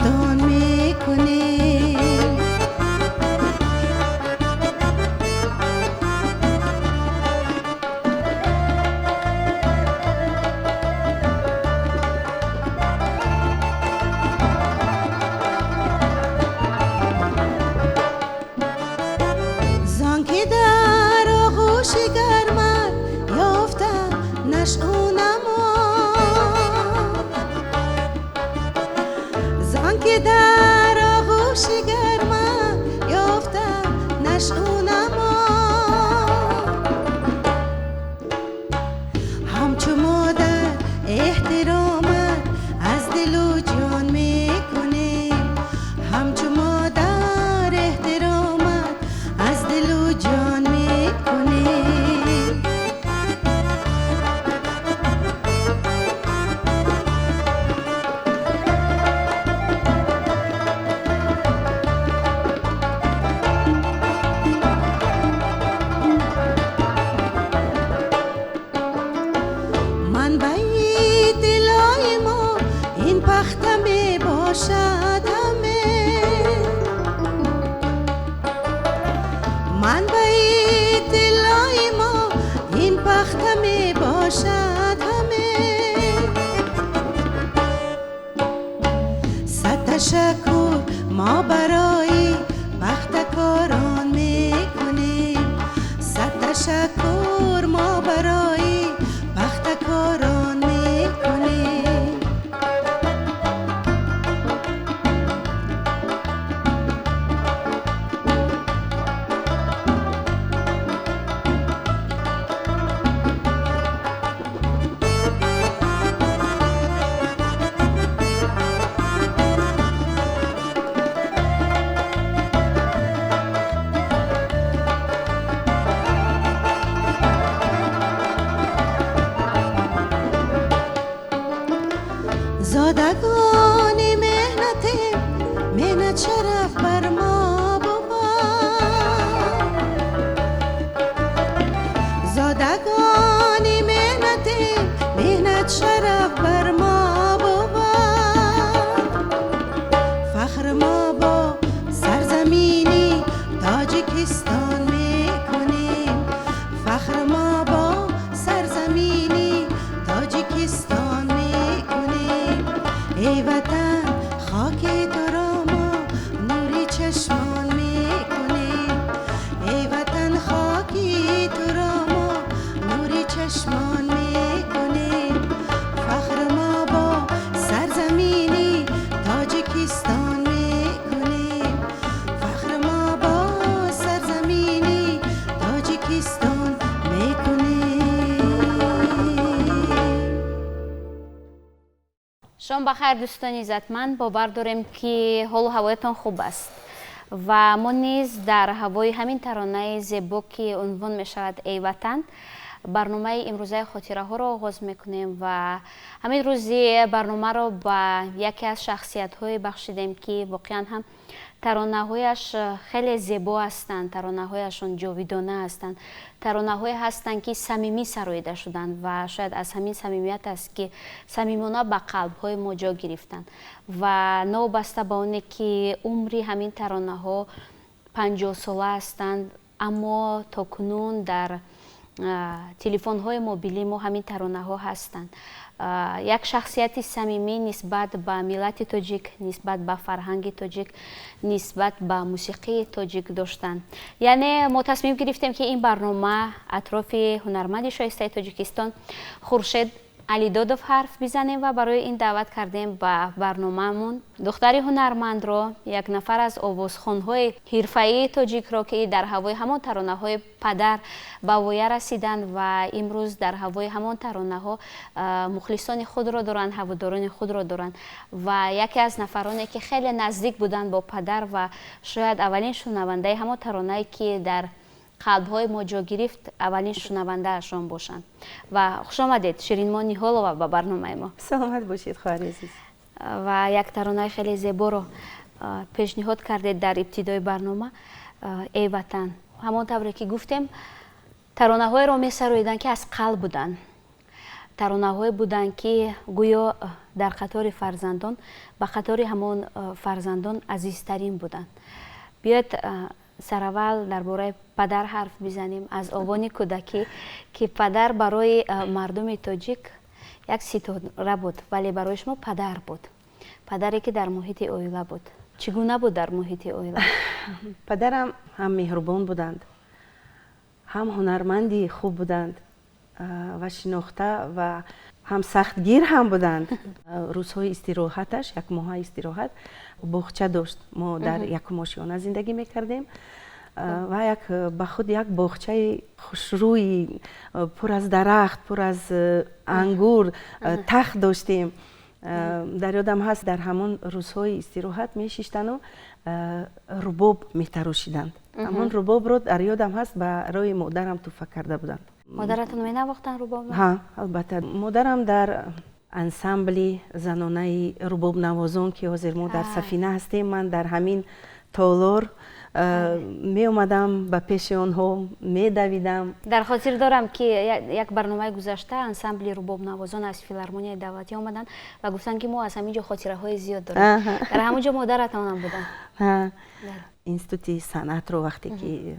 Тоҷикистон мекунем. Зон ки дар оғӯши гармат ёфтам нашъунамо, зон ки дар оғӯши гармат ёфтам нашъунамо, ҳамчу модар эҳтиромат аз дилу ҷон мекунем, ҳамчу модар эҳтиромат аз дилу ҷон мекунем. Манбаи тиллои мо ин пахта мебошад ҳаме, манбаи тиллои мо ин пахта мебошад ҳаме. Сад ташаккур мо барои пахтакорон мекунем, сад ташаккур мо барои пахтакорон мекунем. Зодагони меҳнатем, меҳнат шараф бар мо бувад. Зодагони меҳнатем, меҳнат шараф бар мо бувад. Фахр мо бо сарзамини Тоҷикистон мекунем, фахр мо бо сарзамини Тоҷикистон мекунем. Эй ватан, хоки туро мо нури чашмон мекунем, эй ватан, хоки туро мо нури чашмон мекунем. Фахр мо бо сарзамини Тоҷикистон мекунем, фахр мо бо сарзамини Тоҷикистон мекунем. Шом бахайр, дӯстони иззатманд. Бовар дорем, ки ҳолу ҳавоятон хуб аст ва мо низ дар ҳавои ҳамин таронаи зебо, ки унвон мешавад «Эй ватан», барномаи имрӯзаи хотираҳоро оғоз мекунем ва ҳамин рӯзи барномаро ба яке аз шахсиятҳое бахшидем, ки воқеан ҳам таронаҳояш хеле зебо ҳастанд, таронаҳояшон ҷовидона ҳастанд, таронаҳое ҳастанд, ки самимӣ сароида шуданд ва шояд аз ҳамин самимият аст, ки самимона ба қалбҳои мо ҷо гирифтанд. Ва новобаста ба оне ки умри ҳамин таронаҳо 50сола ҳастанд, аммо то кунун дар телефонҳои мобилии мо ҳамин таронаҳо ҳастанд. Як шахсияти самимӣ нисбат ба миллати тоҷик, нисбат ба фарҳанги тоҷик, нисбат ба мусиқии тоҷик доштанд. Яъне мо тасмим гирифтем, ки ин барнома атрофи ҳунарманди шоистаи Тоҷикистон Хуршед Алидодов ҳарф бизанем ва барои ин даъват кардем ба барномаамон духтари ҳунармандро, як нафар аз овозхонҳои ҳирфаии тоҷикро, ки дар ҳавои ҳамон таронаҳои падар ба воя расиданд ва имрӯз дар ҳавои ҳамон таронаҳо мухлисони худро доранд, ҳаводорони худро доранд ва яке аз нафароне, ки хеле наздик буданд бо падар ва шояд аввалин шунавандаи ҳамон таронае, ки дар қалбҳои мо ҷо гирифт, аввалин шунавандаашон бошанд. Ва хушомадед, Ширинмо Ниҳолова, ба барномаи мо. Саломат бошед, хоҳари азиз. Ва як таронаи хеле зеборо пешниҳод кардед дар ибтидои барнома, «Эй ватан». Ҳамон тавре ки гуфтем, таронаҳоеро месароиданд, ки аз қалб буданд, таронаҳое буданд, ки гӯё Дар қатори фарзандон, ба қатори ҳамон фарзандон азизтарин буданд. Биёед, сараввал дар бораи падар ҳарф бизанем, аз овони кӯдакӣ, ки падар барои мардуми тоҷик як ситора буд, вале барои шумо падар буд, падаре ки дар муҳити оила буд. Чӣ гуна буд дар муҳити оила? Падарам ҳам меҳрубон буданд, ҳам ҳунарманди хуб буданд ва шинохта ва ҳам сахтгир ҳам буданд. Рӯзҳои истироҳаташ, як моҳа истироҳат, боғча дошт. Мо дар якум ошиёна зиндагӣ мекардем ва як ба худ як боғчаи хушрӯи, пур аз дарахт, пур аз ангур, тахт доштем. Дар ёдам ҳаст, дар ҳамон рӯзҳои истироҳат мешиштану рубоб метарошиданд. Ҳамон рубобро, дар ёдам ҳаст, барои модарам тӯҳфа карда буданд. Модаратон менавохтанд рубобро? Ҳа, албатта. Модарам дар ансамбли занонаи рубобнавозон, ки ҳозир мо дар Сафина ҳастем, ман дар ҳамин толор меомадам, ба пеши онҳо медавидам. Дар хотир дорам, ки як барномаи гузашта ансамбли рубобнавозон аз Филармонияи давлатӣ омаданд ва гуфтанд, ки мо аз ҳамин ҷо хотираҳои зиёд дорем. Дар ҳамон ҷо модаратонам буданд. Институти санъатро вақте ки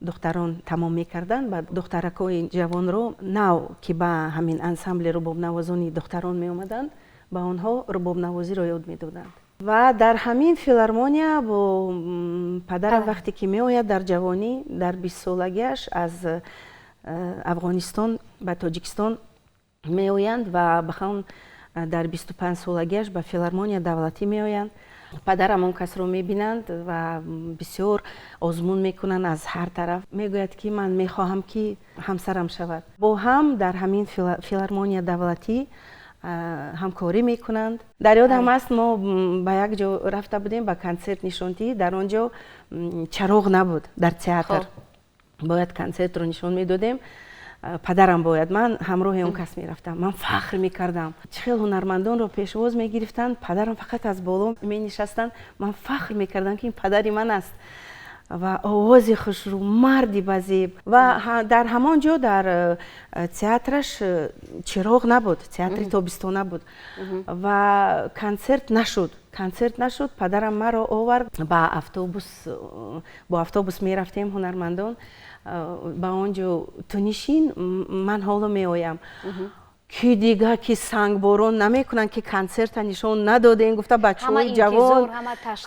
духтарон тамом мекарданд, ба духтаракҳои ҷавонро нав, ки ба ҳамин ансамбли рубобнавозони духтарон меомаданд, ба онҳо рубобнавозиро ёд медоданд. Ва дар ҳамин филармония бо падарам, вақте ки меояд дар ҷавонӣ, дар 20-солагиаш аз Афғонистон ба Тоҷикистон меоянд ва бахон дар 25-солагиаш ба Филармония давлатӣ меоянд. Падарам он касро мебинанд ва бисёр озмун мекунанд аз ҳар тараф. Мегӯяд, ки ман мехоҳам, ки ҳамсарам шавад. Бо ҳам дар ҳамин Филармония давлатӣ ҳамкорӣ мекунанд. Дар ёдам аст, мо ба як ҷо рафта будем ба консерт нишондиҳӣ. Дар он ҷо чароғ набуд дар театр, бояд консертро нишон медодем. Падарам бояд, ман ҳамроҳи он кас мерафтам. Ман фахр мекардам, чӣ хел ҳунармандонро пешвоз мегирифтанд, падарам фақат аз боло менишастанд. Ман фахр мекардам, ки ин падари ман аст ва овози хушрӯ, марди базеб. Ва дар ҳамон ҷо, дар театраш чироғ набуд, театри тобистона буд ва консерт нашуд, консерт нашуд. Падарам маро овард ба автобус, бо автобус мерафтем ҳунармандон ба он ҷо. Ту нишин, ман ҳоло меоям. Ки дига ки сангборон намекунанд, ки консерта нишон надодем, гуфта бачаҳои ҷавон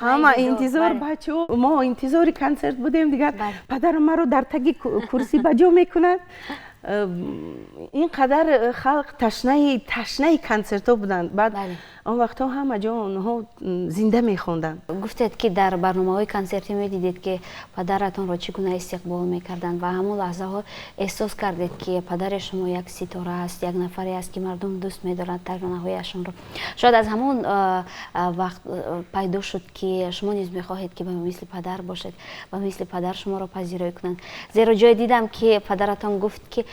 ҳама интизор. Бачаҳо, мо интизори консерт будем. Дигар падарам маро дар таги курсӣ ба ҷо мекунад. Ин қадар халқ ташнаи консертҳо буданд. Баъд он вақтҳо ҳама ҷо онҳо зинда мехонданд. Гуфтед, ки дар барномаҳои консертӣ медидед, ки падаратонро чӣ гуна истиқбол мекарданд ва ҳамон лаҳзаҳо эҳсос кардед, ки падари шумо як ситора аст, як нафаре аст, ки мардум дӯст медоранд таронаҳояшонро. Шояд аз ҳамон вақт пайдо шуд, ки шумо низ мехоҳед, ки ба мисли падар бошед, ба мисли падар шуморо пазироӣ кунанд. Зеро ҷое дидам, ки падаратон гуфт, ки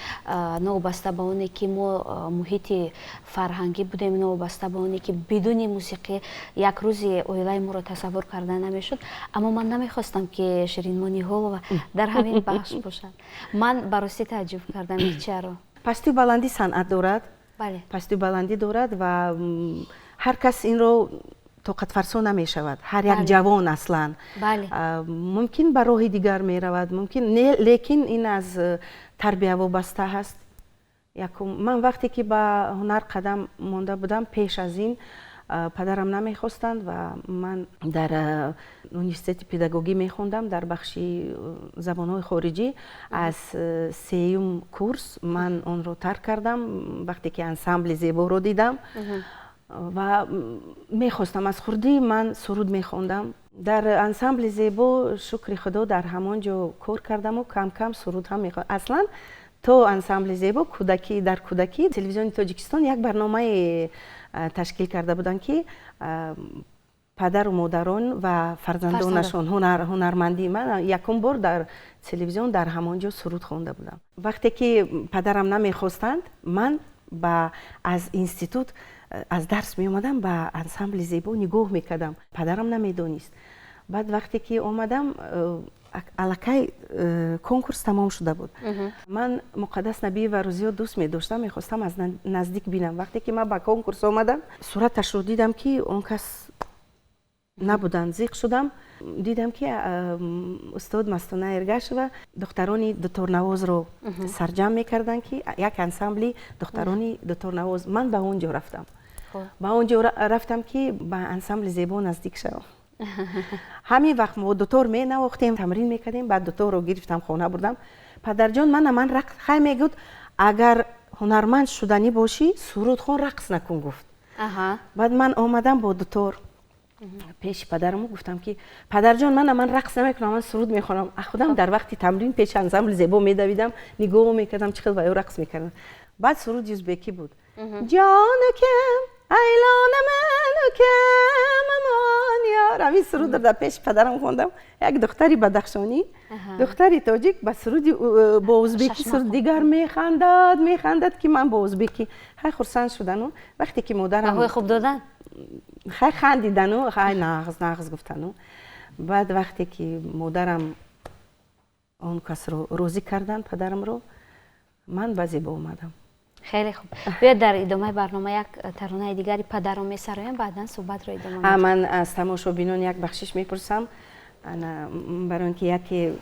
новобаста ба оне ки мо муҳити фарҳангӣ будем, новобаста ба оне ки бидуни мусиқӣ як рӯзи оилаи моро тасаввур карда намешуд, аммо ман намехостам, ки Ширинмо Ниҳолова дар ҳамин бахш бошад. Ман ба ростӣ тааҷҷуб кардам, ки чаро. Пастию баландӣ санъат дорад, пастию баландӣ дорад ва ҳар кас инро тоқатфарсо намешавад. Ҳар як ҷавон аслан мумкин ба роҳи дигар меравад, мумкин не, лекин ин аз тарбия вобаста ҳаст. Якум, ман вақте ки ба ҳунар қадам монда будам, пеш аз ин падарам намехостанд ва ман дар университети педагогӣ мехондам дар бахши забонҳои хориҷӣ. Аз сеюм курс ман онро тарк кардам, вақте ки ансамбли зеборо дидам ва мехостам. Аз хурдӣ ман суруд мехондам. Дар ансамбли зебо, шукри Худо, дар ҳамон ҷо кор кардаму кам кам суруд ҳам мехондам. Аслан то ансамбли зебо, кӯдакӣ, дар кӯдакӣ Телевизиони Тоҷикистон як барномае ташкил карда буданд, ки падару модарон ва фарзандонашон ҳунармандӣ. Ман якум бор дар телевизион дар ҳамон ҷо суруд хонда будам. Вақте ки падарам намехостанд, ман ба аз институт, аз дарс меомадам, ба ансамбли зебо нигоҳ мекардам. Падарам намедонист. Баъд вақте ки омадам, аллакай конкурс тамом шуда буд. Ман Муқаддас Набиеваро зиёд дӯст медоштам, мехостам аз наздик бинам. Вақте ки ман ба конкурс омадам, сураташро дидам, ки он кас набуданд, зиқ шудам. Дидам, ки устод Мастона Эргашева духтарони дуторнавозро сарҷамъ мекарданд, ки як ансамбли духтарони дуторнавоз. Ман ба он ҷо рафтам, ба он ҷо рафтам, ки ба ансамбли Зебо наздик шавам. Ҳамин вақт мо дутор менавохтем, тамрин мекардем. Баъд дуторро гирифтам, хона бурдам. Падарҷон, мана ман рақс хай мегуфт, агар ҳунарманд шуданӣ бошӣ, сурудхон, рақс накун, гуфт. Баъд ман омадам бо дутор пеши падараму гуфтам, ки падарҷон, мана ман рақс намекунам, ман суруд мехонам. Худам дар вақти тамрин пеши ансамбли Зебо медавидам, нигоҳ мекардам, чӣ хел ва ё рақс мекардам. Баъд суруди узбекӣ буд: ҷонакам, айлонаман, укам, амон ёр. Ҳамин сурудро дар пеши падарам хондам. Як духтари бадахшонӣ, духтари тоҷик ба суруди бо узбекӣ суруд. Дигар механдад, механдад, ки ман бо узбекӣ. Хай, хурсанд шудану вақте ки модарам баҳои хуб додан. Хай, хандидану хай, нағз, нағз гуфтану. Баъд вақте ки модарам он касро розӣ карданд, падарамро, ман ба Зебо омадам. Хеле хуб, биёед дар идомаи барнома як таронаи дигари падарро месароем, баъдан суҳбатро идома медиҳем. Ман аз тамошобинон як бахшиш мепурсам, барои он ки яке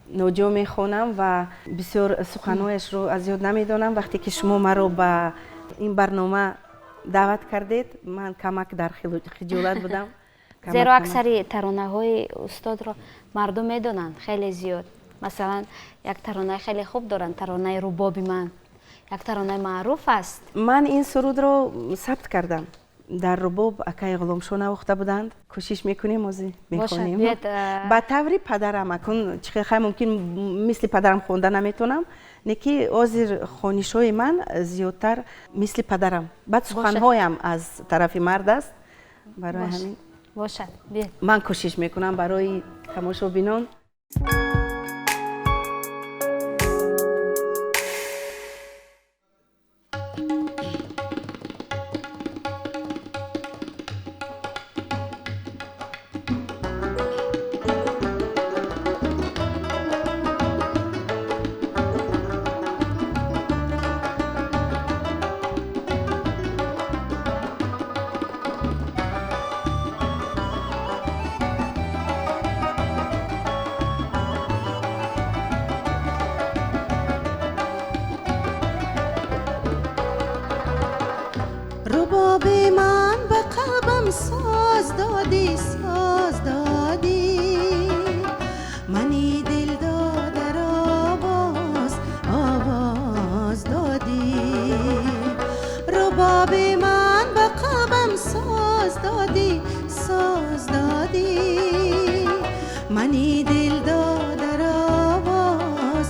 ноҷо мехонам ва бисёр суханҳояшро аз ёд намедонам. Вақте ки шумо маро ба ин барнома даъват кардед, ман камак дар хиҷолат будам. Зеро аксари таронаҳои устодро мардум медонанд хеле зиёд. Масалан, як таронаи хеле хуб доранд, таронаи «Рубоби ман», як таронаи маъруф аст. Ман ин сурудро сабт кардам. Дар рубоб акаи Ғуломшо навохта буданд. Кӯшиш мекунем, озӣ мехонем ба таври падарам. Акун хай, мумкин мисли падарам хонда наметонам, не ки ҳозир хонишҳои ман зиёдтар мисли падарам. Баъд суханҳоям аз тарафи мард аст, барои ҳамин бошад. Ман кӯшиш мекунам барои тамошобинон. Рубоби ман, ба қалбам соз додӣ, соз додӣ, мани дил додар овоз, овоз додӣ. Рубоби ман, ба қалбам соз додӣ, соз додӣ, мани дил додар овоз,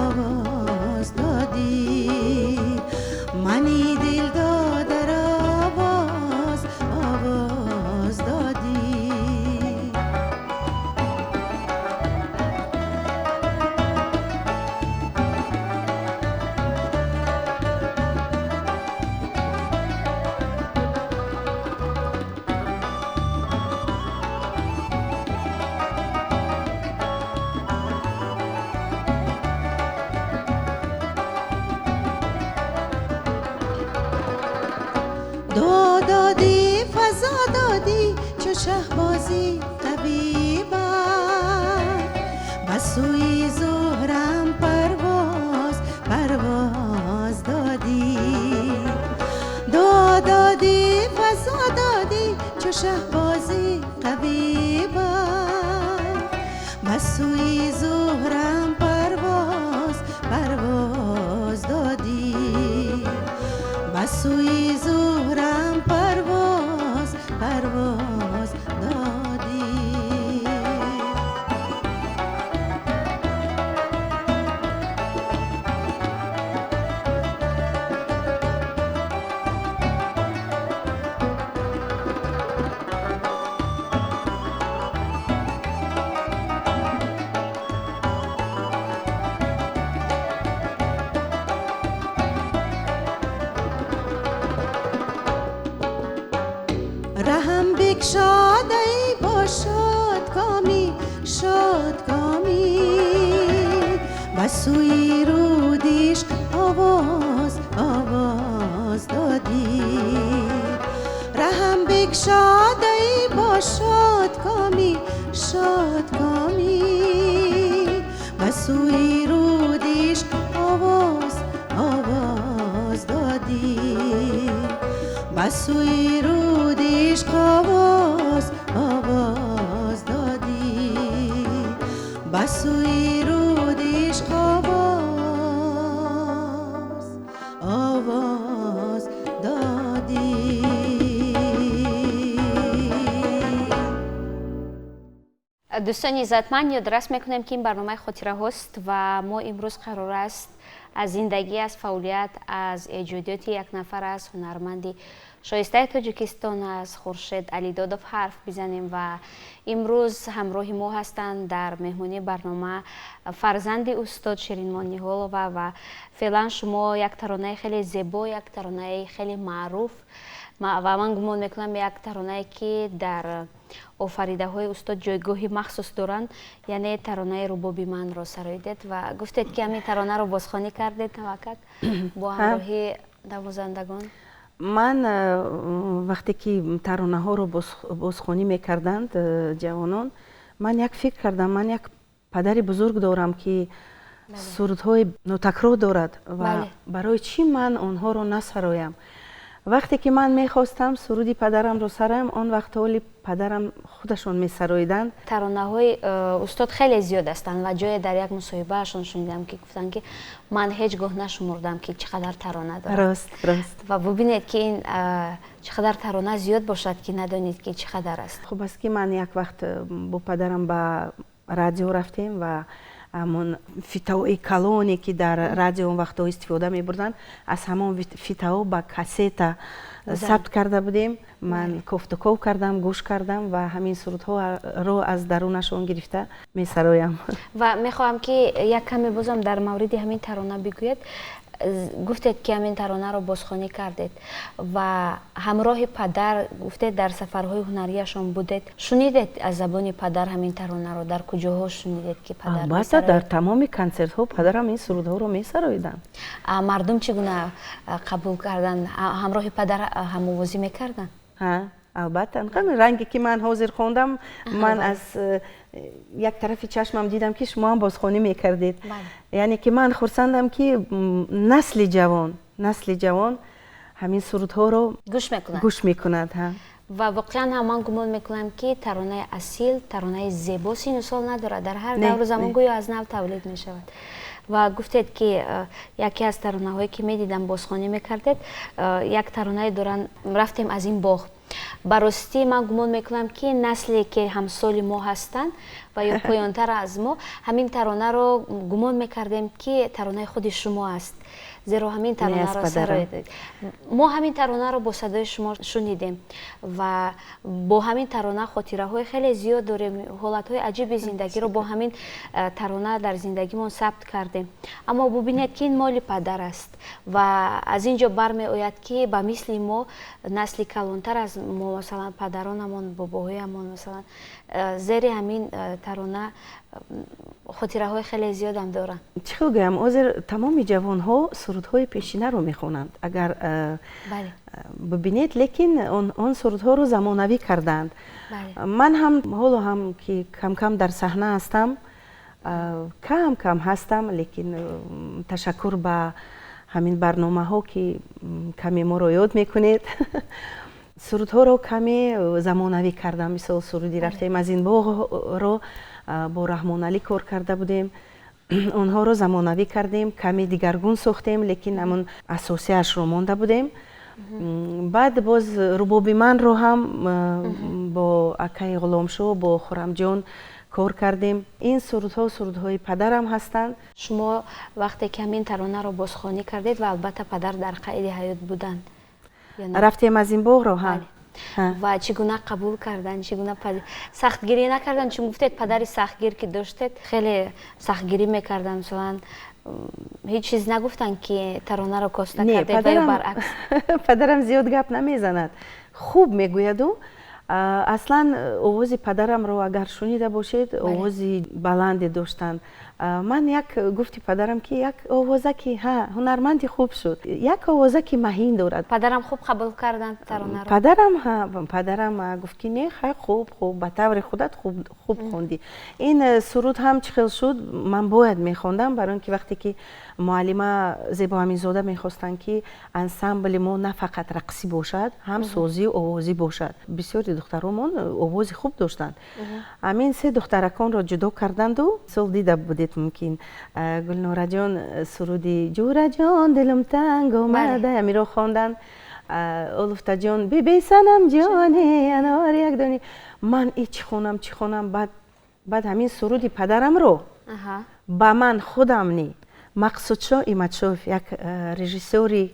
овоз додӣ, мани дил додар овоз, овоз додӣ. Дуо додӣ, фазо додӣ, чу шаҳбозӣ қавӣ ба сӯи зуҳрам парвоз, парвоз додӣ. Дуо додӣ, фазо додӣ, чу шаҳбозӣ қавӣ ба сӯи зуҳрам парвоз, парвоз додӣ, ба сӯи зуҳрам парвоз, парвоз додӣ. Раҳам бикшодай бо шодкомӣ. сӯи руди ишқ овоз, овоз додӣ. Раҳам бикшодай бо шодкомӣ, шодкомӣ, ба сӯи руди ишқ овоз, овоз додӣ, ба сӯи руди ишқ овоз, овоз додӣ, ба сӯи руди ишқ овоз, овоз додӣ. Дӯстони иззатманд, ёдрас мекунем, ки ин барномаи хотираҳост ва мо имрӯз қарор аст аз зиндагӣ, аз фаъолият, аз эҷодиёти як нафар аз ҳунарманди шоистаи Тоҷикистон, аз Хуршед Алидодов ҳарф бизанем. Ва имрӯз ҳамроҳи мо ҳастанд дар меҳмонии барнома фарзанди устод Ширинмо Ниҳолова. Ва феълан шумо як таронаи хеле зебо, як таронаи хеле маъруф ва ман гумон мекунам, як таронае, ки дар офаридаҳои устод ҷойгоҳи махсус доранд, яъне таронаи «Рубоби манро» сароидед ва гуфтед, ки ҳамин таронаро бозхонӣ кардед навакак бо ҳамроҳи навозандагон. Ман вақте ки таронаҳоро бозхонӣ мекарданд ҷавонон, ман як фикр кардам: ман як падари бузург дорам, ки сурудҳои нотакрор дорад, ва барои чӣ ман онҳоро насароям? Вақте ки ман мехостам суруди падарамро сароям, он вақт ҳоли падарам худашон месароиданд. Таронаҳои устод хеле зиёд ҳастанд ва ҷое дар як мусоҳибаашон шунидам, ки гуфтанд, ки ман ҳеҷ гоҳ нашумурдам, ки чӣ қадар тарона дорам. Рост, рост. Ва бубинед, ки ин чӣ қадар тарона зиёд бошад, ки надонед, ки чӣ қадар аст. Хуб аст, ки ман як вақт бо падарам ба радио рафтем ва ҳамон фитаҳои калоне, ки дар радио он вақтҳо истифода мебурданд, аз ҳамон фитаҳо ба кассета сабт карда будем. Ман кофтуков кардам, гӯш кардам ва ҳамин сурудҳоро аз дарунашон гирифта месароям. Ва мехоҳам, ки як каме бозам дар мавриди ҳамин тарона бигӯед. Гуфтед, ки ҳамин таронаро бозхонӣ кардед ва ҳамроҳи падар, гуфтед, дар сафарҳои ҳунарияшон будед. Шунидед аз забони падар ҳамин таронаро? Дар куҷоҳо шунидед, ки падар? Албатта, дар тамоми консертҳо падарам ин сурудҳоро месароиданд. Мардум чӣ гуна қабул карданд? Ҳамроҳи падар ҳамовозӣ мекарданд? Албатта, ранге ки ман ҳозир хондам, ман аз як тарафи чашмам дидам, ки шумо ҳам бозхонӣ мекардед. Яъне ки ман хурсандам, ки насли ҷавон ҳамин сурудҳоро гӯш мекунад. Ва воқеан ҳам ман гумон мекунам, ки таронаи асил, таронаи зебо сину сол надорад, дар ҳар давру замон гӯё аз нав тавлид мешавад. Ва гуфтед, ки яке аз таронаҳое, ки медидам, бозхонӣ мекардед, як таронае доранд, «Рафтем аз ин боғ». Ба ростӣ, ман гумон мекунам, ки насле, ки ҳамсоли мо ҳастанд ва ё поёнтар аз мо, ҳамин таронаро гумон мекардем, ки таронаи худи шумо аст, зеро ҳамин таронаро сароидед. Мо ҳамин таронаро бо садои шумо шунидем ва бо ҳамин тарона хотираҳои хеле зиёд дорем, ҳолатҳои аҷиби зиндагиро бо ҳамин тарона дар зиндагимон сабт кардем. Аммо бубинед, ки ин моли падар аст ва аз ин ҷо бармеояд, ки ба мисли мо насли калонтар аз мо, масалан, падаронамон, бобоҳоямон, масалан, зери ҳамин тарона хотираҳои хеле зиёдам доранд. Чӣ хел гӯям, ҳозир тамоми ҷавонҳо сурудҳои пешинаро мехонанд, агар бибинед, лекин он сурудҳоро замонавӣ кардаанд. Ман ҳам ҳоло ҳам, ки камкам дар саҳна ҳастам, кам кам ҳастам, лекин ташаккур ба ҳамин барномаҳо, ки каме моро ёд мекунед, сурудҳоро каме замонавӣ кардам. Мисол, суруди «Рафтем аз ин боғро» бо Раҳмоналӣ кор карда будем, онҳоро замонавӣ кардем, каме дигаргун сохтем, лекин ҳамон асосияшро монда будем. Баъд боз «Рубоби манро» ҳам бо акаи Ғуломшо, бо Хурамҷон кор кардем. Ин сурудҳо сурудҳои падарам ҳастанд. Шумо вақте ки ҳамин таронаро бозхонӣ кардед, ва албатта падар дар қайди ҳаёт буданд? «Рафтем аз ин боғро», ҳа. Ва чӣ гуна қабул карданд? Чӣ гуна, сахтгирӣ накарданд? Чун гуфтед, падари сахтгир ки доштед, хеле сахтгирӣ мекарданд. Масалан, ҳеҷ чиз нагуфтанд, ки таронаро коста кардед ё баръакс? Падарам зиёд гап намезанад, хуб мегӯяду. Аслан овози падарамро агар шунида бошед, овози баланде доштанд. Ман як гуфти падарам ки як овоза ки ҳа ҳунарманди хуб шуд, як овоза ки маҳин дорад. Падарам хуб қабул карданд таронаро? Падарам ҳа, падарам гуфт ки не, хай, хуб, хуб, ба таври худат хуб, хуб хондӣ. Ин суруд ҳам чӣ хел шуд, ман бояд мехондам, барои он ки вақте ки муаллима Зебо Аминзода мехостанд ки ансамбли мо на фақат рақсӣ бошад, ҳам созию овозӣ бошад. Бисёри духтаромон овози хуб доштанд. Ҳамин се духтараконро ҷудо карданду сол дида будед мумкин, Гулнораҷон суруди «Ҷураҷон, дилум танг омада» ҳамиро хонданд. Олуфтаҷон «Биби санам ҷоне, анор якдони». Ман и чӣ хонам, чӣ хонам? Баъд ҳамин суруди падарамро ба ман худам не, Мақсудшоҳ Иматшоев, як режиссёри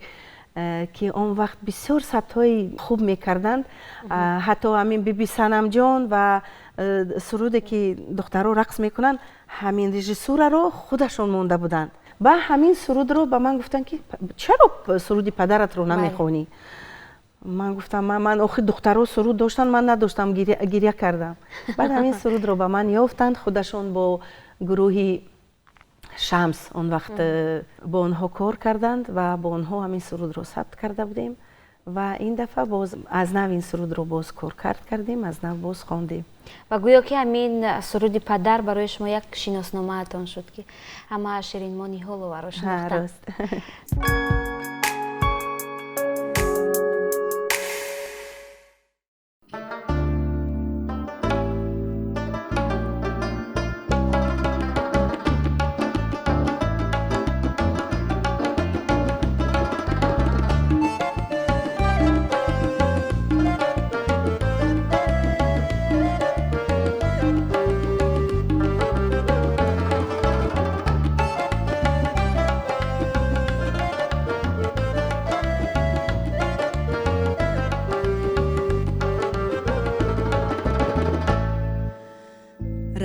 ки он вақт бисёр сабтҳои хуб мекарданд, ҳатто ҳамин «Биби санамҷон» ва суруде ки духтаро рақс мекунанд, ҳамин режиссураро худашон монда буданд. Ба ҳамин сурудро ба ман гуфтанд ки чаро суруди падаратро намехонӣ? Ман гуфтам, ман охир духтаро суруд доштанд, ман надоштам, гиря кардам. Баъд ҳамин сурудро ба ман ёфтанд, худашон бо гурӯҳи Шамс он вақт бо онҳо кор карданд ва бо онҳо ҳамин сурудро сабт карда будем ва ин дафъа боз аз нав ин сурудро боз коркард кардем, аз нав боз хондем. Ва гӯё ки ҳамин суруди падар барои шумо як шиносномаатон шуд, ки ҳама Ширинмо Ниҳоловаро шинохтанд. Рост.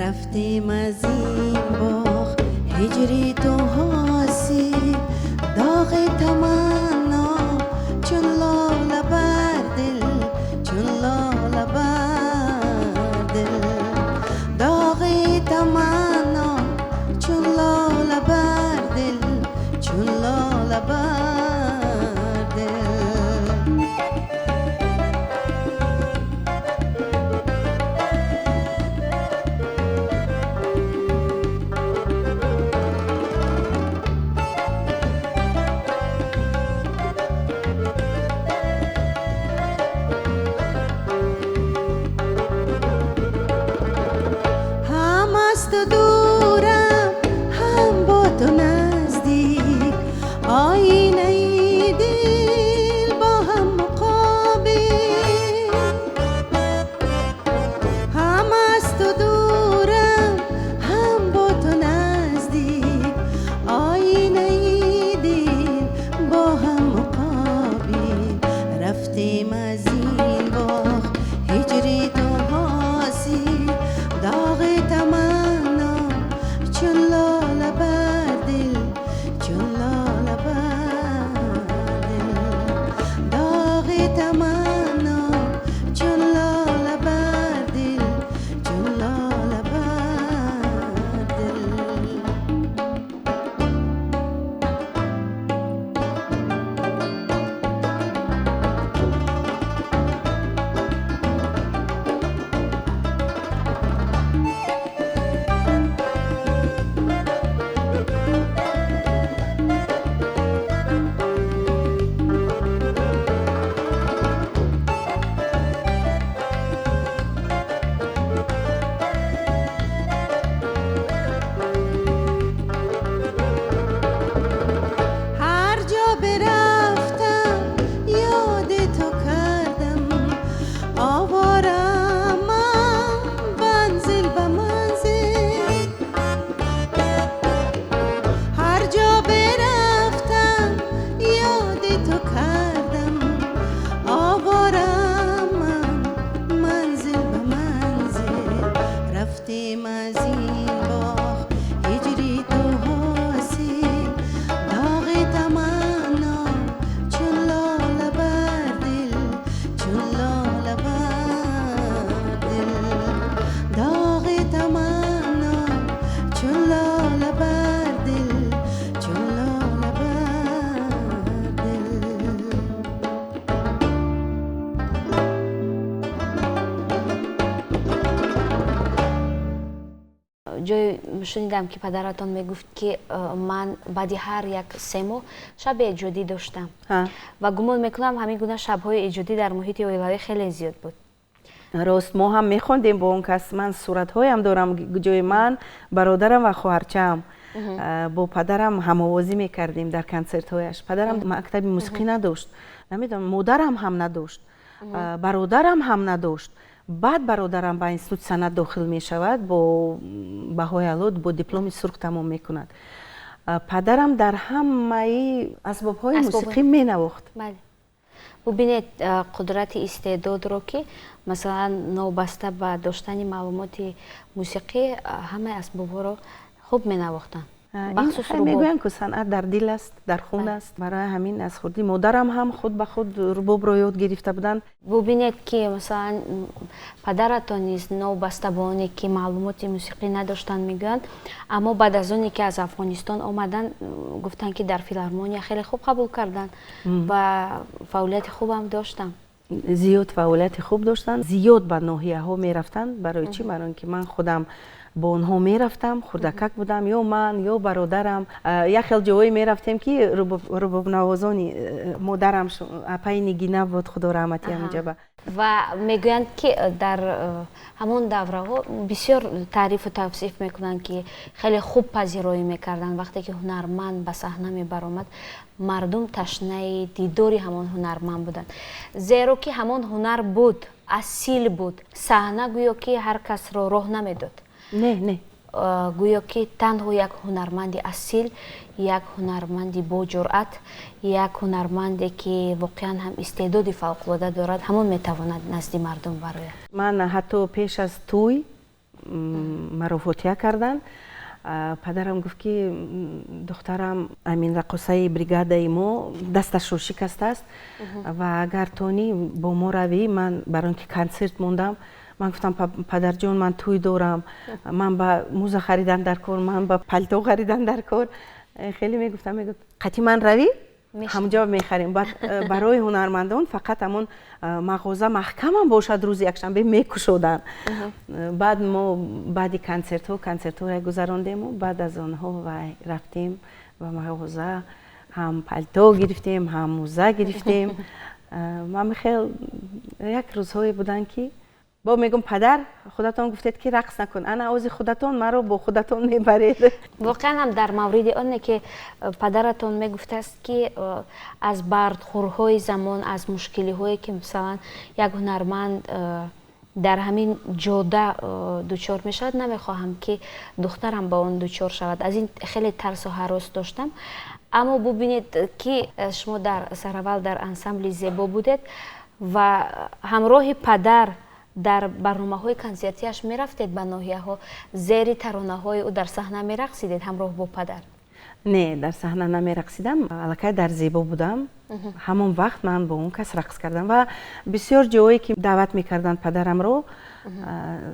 Рафтем аз ин боғ, ҳиҷри ту ҳосил, доғи таманно чун лола бар дил, чун лола бар дил, доғи таманно чун лола бар дил, чун лола бар дил. Ҷой шунидам, ки падаратон мегуфт, ки ман баъди ҳар як 3 моҳ шаби эҷодӣ доштам, ва гумон мекунам, ҳамин гуна шабҳои эҷодӣ дар муҳити оилавӣ хеле зиёд буд. Рост, мо ҳам мехондем бо он кас. Ман суратҳоям дорам, ҷои ман, бародарам ва хоҳарчаам бо падарам ҳамовозӣ мекардем дар консертҳояш. Падарам мактаби мусиқӣ надошт, намедонам, модарам ҳам надошт, бародарам ҳам надошт. Баъд бародарам ба институти санъат дохил мешавад, бо баҳои аъло, бо дипломи сурх тамом мекунад. Падарам дар ҳамаи асбобҳои мусиқӣ менавохт. Бубинед қудрати истеъдодро, ки масалан, новобаста ба доштани маълумоти мусиқӣ, ҳамаи асбобҳоро хуб менавохтанд. Мегӯянд, ку санъат дар дил аст, дар хун аст. Барои ҳамин аз хурдӣ модарам ҳам худ ба худ рубобро ёд гирифта буданд. Бубинед, ки масалан, падаратон низ, новобаста ба оне ки маълумоти мусиқӣ надоштанд, мегӯянд, аммо баъд аз оне ки аз Афғонистон омаданд, гуфтанд, ки дар филармония хеле хуб қабул карданд ва фаъолияти хубам доштанд. Зиёд фаъолияти хуб доштанд, зиёд ба ноҳияҳо мерафтанд. Барои чӣ? Барои он ки ман худам бо онҳо мерафтам, хурдакак будам, ё ман, ё бародарам. Як хел ҷоҳое мерафтем, ки рубобнавозони модарам, апаи Нигина буд, худо раҳмати ҳамҷаба. Ва мегӯянд, ки дар ҳамон давраҳо бисёр таърифу тавсиф мекунанд, ки хеле хуб пазироӣ мекарданд. Вақте ки ҳунарманд ба саҳна мебаромад, мардум ташнаи дидори ҳамон ҳунарманд буданд, зеро ки ҳамон ҳунар буд, асил буд. Саҳна гӯё ки ҳар касро роҳ намедод. Не, не. Гӯё ки танҳо як ҳунарманди асил, як ҳунарманди боҷуръат, як ҳунарманде ки воқеан ҳам истеъдоди фавқулода дорад, ҳамон метавонад назди мардум барояд. Ман ҳатто пеш аз тӯй маро фотиҳа карданд. Падарам гуфт, ки духтарам, амин раққосаи бригадаи мо дасташро шикастааст ва агар тонӣ, бо мо равӣ. Ман барои он ки консерт мондам, ман гуфтам: «Падарҷон, ман тӯй дорам, ман ба муза харидан дар кор, ман ба палто харидан дар кор». Хеле мегуфтам, мегуфт: «Қати ман равӣ, ҳамҷо мехарем». Баъд барои ҳунармандон фақат ҳамон мағоза маҳкамам бошад, рӯзи якшанбе мекушоданд. Баъд мо баъди консертҳо, консертҳоя гузарондему баъд аз онҳо вай рафтем ба мағоза, ҳам палто гирифтем, ҳам муза гирифтем. Ман хел як рӯзҳое буданд, ки бо мегӯм: «Падар, худатон гуфтед, ки рақс накун, ана ози худатон маро бо худатон мебаред». Воқеан ҳам, дар мавриди оне ки падаратон мегуфтааст, ки аз бардхӯрҳои замон, аз мушкилиҳое ки масалан як ҳунарманд дар ҳамин ҷода дучор мешавад, намехоҳам, ки духтарам ба он дучор шавад, аз ин хеле тарсу ҳарос доштам. Аммо бубинед, ки шумо дар сараввал дар ансамбли «Зебо» будед ва ҳамроҳи падар дар барномаҳои консертияш мерафтед ба ноҳияҳо, зери таронаҳои ӯ дар саҳна мерақсидед ҳамроҳ бо падар. Не, дар саҳна намерақсидам. Аллакай дар «Зебо» будам, ҳамон вақт ман бо он кас рақс кардам ва бисёр ҷоҳое ки даъват мекарданд падарамро,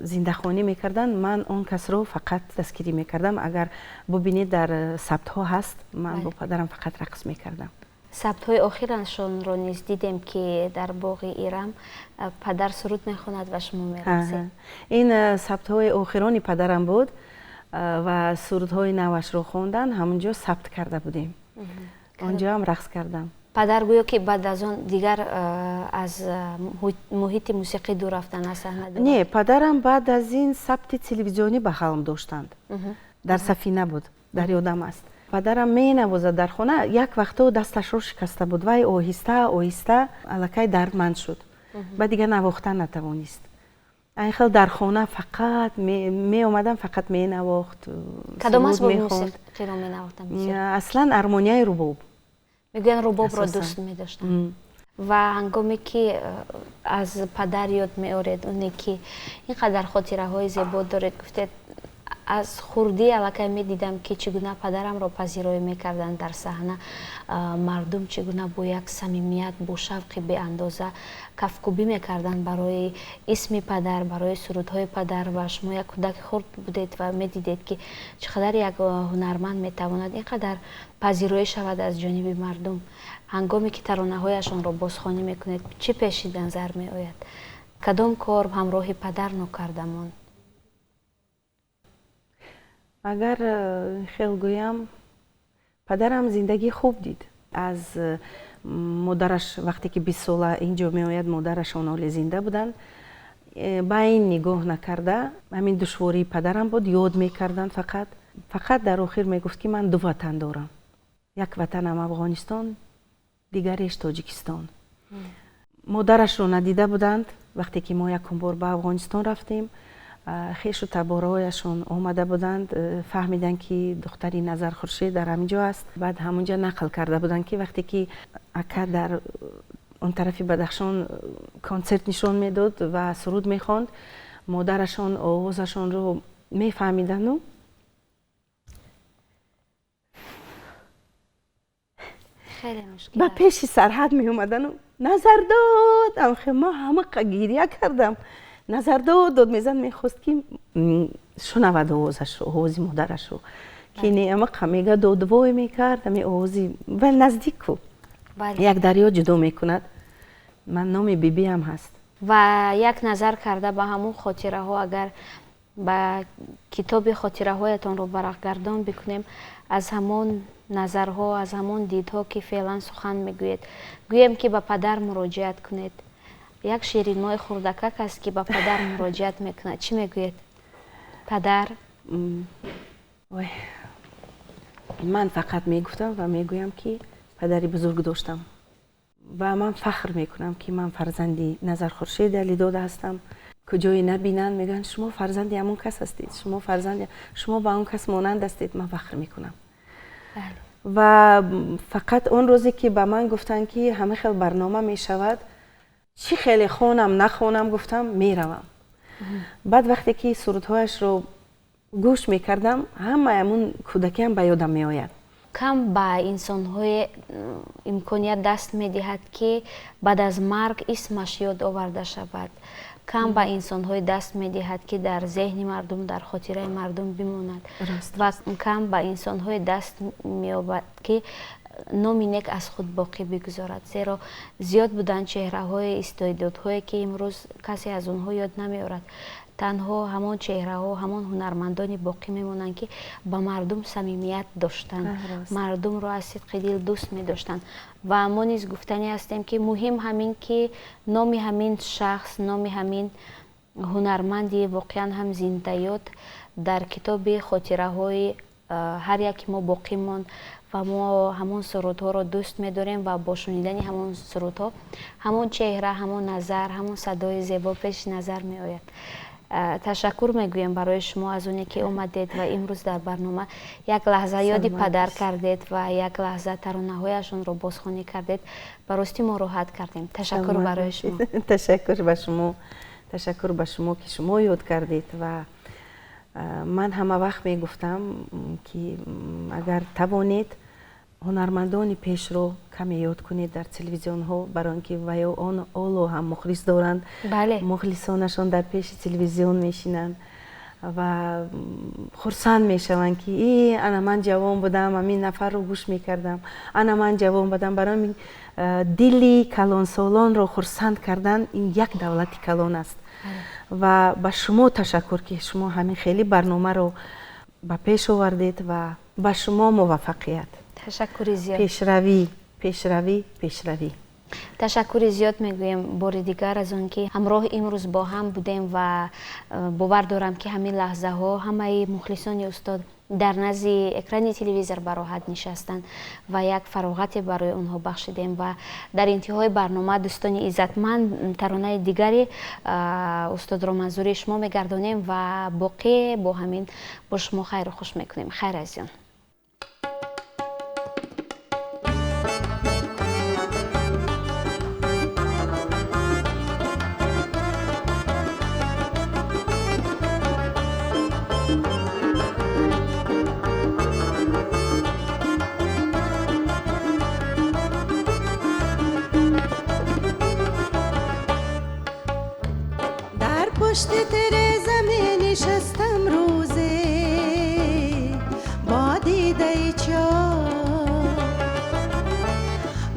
зиндахонӣ мекарданд, ман он касро фақат дастгирӣ мекардам. Агар бубинед, дар сабтҳо ҳаст, ман бо падарам фақат рақс мекардам. Сабтҳои охирашонро низ дидем, ки дар боғи Ирам падар суруд мехонад ва шумо мерақсед. Ин сабтҳои охирони падарам буд ва сурудҳои навашро хондан, ҳамонҷо сабт карда будем, онҷо ҳам рақс кардам. Падар гӯё ки баъд аз он дигар аз муҳити мусиқӣ дур рафтан, аз саҳна? Не, падарам баъд аз ин сабти телевизионӣ ба қалм доштанд, дар «Сафина» буд, дар ёдам аст. Падарам менавозад дар хона. Як вақтҳо дасташро шикаста буд, вай оҳиста оҳиста аллакай дардманд шуд, ба дигар навохтан натавонист. Айн хел дар хона фақат меомадам, фақат менавохт. Кадом асбоби мусиқиро менавохтанд? Аслан армонияи рубоб. Мегӯянд, рубобро дӯст медоштанд. Ва ҳангоме ки аз падар ёд меоред, оне ки ин қадар хотираҳои зебо доред, гуфтед, аз хурдӣ аллакай медидам, ки чӣ гуна падарамро пазироӣ мекарданд дар саҳна, мардум чӣ гуна бо як самимият, бо шавқи беандоза кафкӯбӣ мекарданд барои исми падар, барои сурудҳои падар. Ва шумо як кӯдаки хурд будед ва медидед, ки чӣ қадар як ҳунарманд метавонад ин қадар пазироӣ шавад аз ҷониби мардум. Ҳангоме ки таронаҳояшонро бозхонӣ мекунед, чӣ пеши назар меояд? Кадом кор ҳамроҳи падар нокарда монд? Агар хел гӯям, падарам зиндагии хуб дид. Аз модараш вақте ки 20 сола инҷо меояд, модарашон ҳоле зинда буданд. Ба ин нигоҳ накарда, ҳамин душвории падарам буд, ёд мекарданд фақат. Фақат дар охир мегуфт, ки ман ду ватан дорам. Як ватанам Афғонистон, дигареш Тоҷикистон. Модарашро надида буданд. Вақте ки мо якум бор ба Афғонистон рафтем, хешу табораҳояшон омада буданд, фаҳмиданд, ки духтари Назар Хуршед дар ҳамин ҷо аст. Баъд ҳамунҷа нақл карда буданд, ки вақте ки ака дар он тарафи Бадахшон консерт нишон медод ва суруд мехонд, модарашон овозашонро мефаҳмиданду ба пеши сарҳад меомадану назар дод. Ма ҳама гиря кардам. Назар дод дод мезан, мехост, ки шунавад овозашро, овози модарашро, ки не амақа мега додвой мекард, ами овози ва наздику як дарё ҷудо мекунад. Ман номи бибиам ҳаст. Ва як назар карда ба ҳамон хотираҳо, агар ба китоби хотираҳоятонро варақгардон бикунем, аз ҳамон назарҳо, аз ҳамон дидҳо, ки феълан сухан мегӯед, гӯем ки ба падар муроҷиат кунед. Як ширинмои хурдакак аст, ки ба падар муроҷиат мекунад. Чӣ мегӯед? Падар? Ой, ман фақат мегуфтам ва мегӯям, ки падари бузург доштам ва ман фахр мекунам, ки ман фарзанди Назар Хуршеди Алидода ҳастам. Куҷое набинанд, мегӯянд, шумо фарзанди ҳамон кас ҳастед, шумо фарзанди, шумо ба он кас монанд ҳастед. Ман фахр мекунам. Ва фақат он рӯзе ки ба ман гуфтанд, ки ҳама хел барнома мешавад, чӣ хеле хонам нахонам, гуфтам, меравам. Баъд вақте ки сурудҳояшро гӯш мекардам, ҳамаи ҳамун кӯдакиам ба ёдам меояд. Кам ба инсонҳое имконият даст медиҳад, ки баъд аз марг исмаш ёд оварда шавад. Кам ба инсонҳое даст медиҳад, ки дар зеҳни мардум, дар хотираи мардум бимонад. Ва кам ба инсонҳое даст меёбад, ки номи нек аз худ боқӣ бигузорад, зеро зиёд буданд чеҳраҳои истеъдодҳое, ки имрӯз касе аз онҳо ёд намеорад. Танҳо ҳамон чеҳраҳо, ҳамон ҳунармандоне боқӣ мемонанд, ки ба мардум самимият доштанд, мардумро аз сидқи дил дӯст медоштанд. Ва мо низ гуфтанӣ ҳастем, ки муҳим ҳамин, ки номи ҳамин шахс, номи ҳамин ҳунарманди воқеан ҳам зиндаёд дар китоби хотираҳои ҳар яки мо боқӣ монд ва мо ҳамон сурудҳоро дӯст медорем ва бо шунидани ҳамон сурудҳо ҳамон чеҳра, ҳамон назар, ҳамон садои зебо пеши назар меояд. Ташаккур мегӯем барои шумо аз оне ки омадед ва имрӯз дар барнома як лаҳза ёди падар кардед ва як лаҳза таронаҳояшонро бозхонӣ кардед. Ба ростӣ мо роҳат кардем. Ташаккур барои шумо. Ташаккур ба шумо, ташаккур ба шумо, ки шумо ёд кардед. Ва ман ҳама вақт мегуфтам, ки агар тавонед, ҳунармандони пешро каме ёд кунед дар телевизионҳо, барои он ки ваё он оло ҳам мухлис доранд, мухлисонашон дар пеши телевизион мешинанд ва хурсанд мешаванд, ки и ана ман ҷавон будам, ҳамин нафарро гӯш мекардам, ана ман ҷавон будам. Барои дили калонсолонро хурсанд кардан ин як давлати калон аст. Ва ба шумо ташаккур, ки шумо ҳамин хеле барномаро ба пеш овардед ва ба шумо муваффақият. Ташаккури зиёд. Пешравӣ, пешравӣ, пешравӣ. Ташаккури зиёд мегӯем бори дигар аз он ки ҳамроҳ имрӯз бо ҳам будем ва бовар дорам, ки ҳамин лаҳзаҳо ҳамаи мухлисони устод дар назди экрани телевизор бароҳат нишастанд ва як фароғате барои онҳо бахшидем. Ва дар интиҳои барнома, дӯстони иззатманд, таронаи дигари устодро манзури шумо мегардонем ва боқӣ бо ҳамин бо шумо хайру хуш мекунем. Хайр, азизон. Пушти тиреза менишастам рӯзе бо дидаи чор,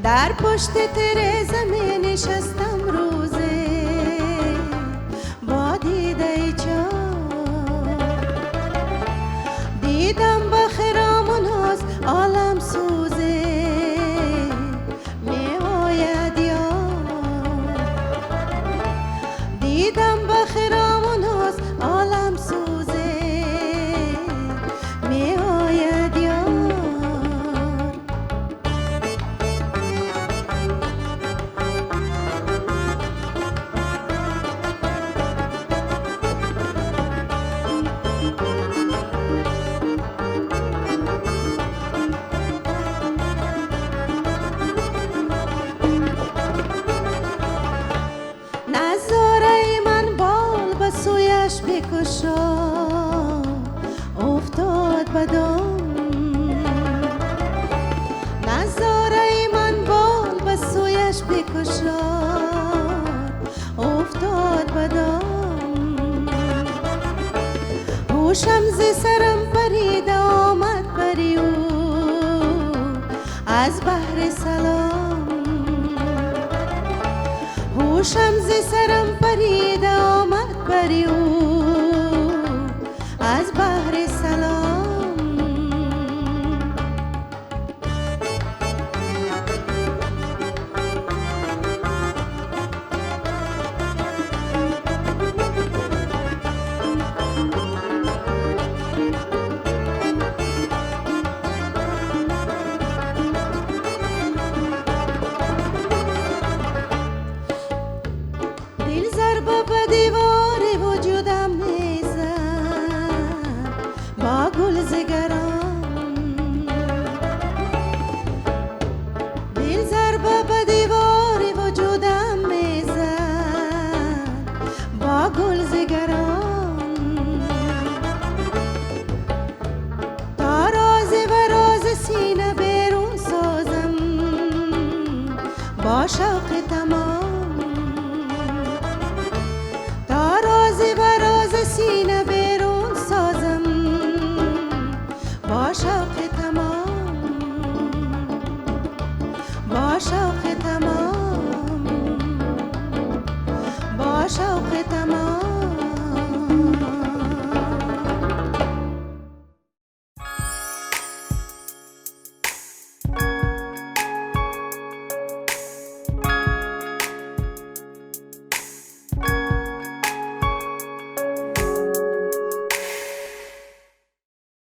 дар пушти тиреза менишастам рӯзе бо дидаи чор. ба дом. Назораи ман бол ба сӯяш бикушод, уфтод ба дом. Ҳушам зи сарам парида омад бари ӯ аз баҳри салом. Ҳушам зи сарам парида омад бари ӯ.